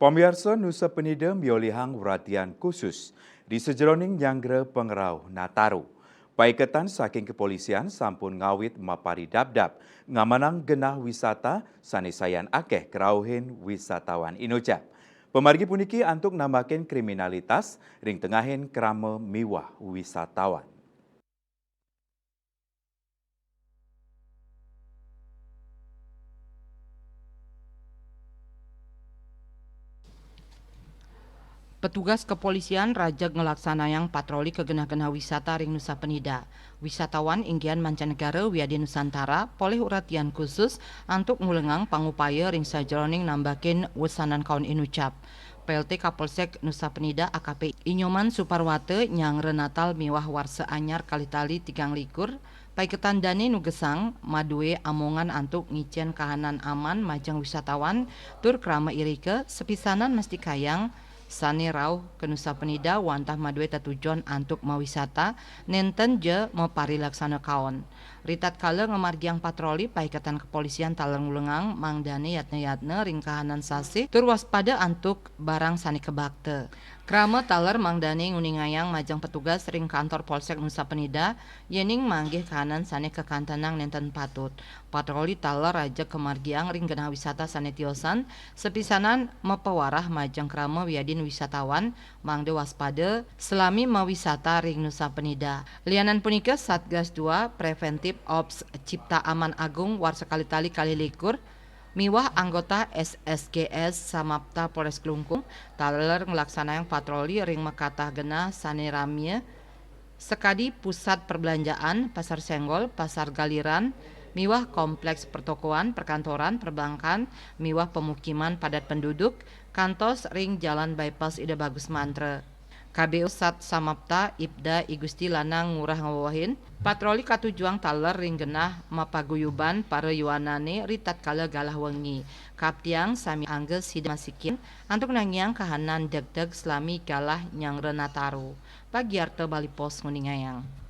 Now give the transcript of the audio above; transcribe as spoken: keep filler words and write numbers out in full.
Pamiarsa, Nusa Penida miolihang uratian khusus ri sajeroning nyanggra pangrauh Nataru. Paiketan saking kepolisian sampun ngawit maparidabdab ngamanang genah wisata sane sayan akeh krauhin wisatawan inucap. Pamargi puniki antuk nambakin kriminalitas ring tengahing krama miwah wisatawan. Petugas kepolisian rajeg ngelaksanayang patroli ka genah-genah wisata ring Nusa Penida. Wisatawan inggihan mancanegara wiadin Nusantara polih uratian khusus antuk ngulengang pangupaya ring sajeroning nambakin wesanan kaon inucap. P L T Kapolsek Nusa Penida A K P Inyoman Suparwata nyanggra Natal miwah Warsa Anyar kalih tali tigang likur, paiketan dane nugesang madue amongan antuk ngicen kahanan aman majeng wisatawan tur krama irika sapisanan mestikayang sane rauh ka Nusa Penida wantah madue tetujon antuk mawisata nenten ja maparilaksana kaon. Ritatkala ngamargiang patroli, paiketan kepolisian taler ngulengang mangdane yatna-yatna ring kahanan sasih tur waspada antuk barang sane kabakta. Krama taler mangdane nguningayang majeng petugas ring kantor Polsek Nusa Penida, yening manggih kahanan sane kakantenang nenten patut. Patroli taler rajeg kamargiang ring genah wisata sane tiosan, sapisanan mapawarah majeng krama wiadin wisatawan, mangda waspada salami mawisata ring Nusa Penida. Lianan punika, Satgas dua Preventive Ops Cipta Aman Agung Warsa Kalitali kalih likur miwah anggota S S G S Samapta Polres Klungkung taler nglaksanayang patroli ring makatah genah sane ramia sakadi pusat perbelanjaan, Pasar Senggol, Pasar Galiran, miwah kompleks pertokoan, perkantoran, perbankan, miwah pemukiman padat penduduk, kantos ring Jalan Bypass Ida Bagus Mantra. K B U Sat Samapta, Ibda I Gusti Lanang Ngurah ngawewehin, patroli katujuang taler ring genah mapaguyuban para yuanane ritatkala galah wengi. Kaptiang sami angga sida masikin antuk nangiang kahanan degdeg salami galah nyanggra Nataru. Pagiarta Bali Post nguningayang.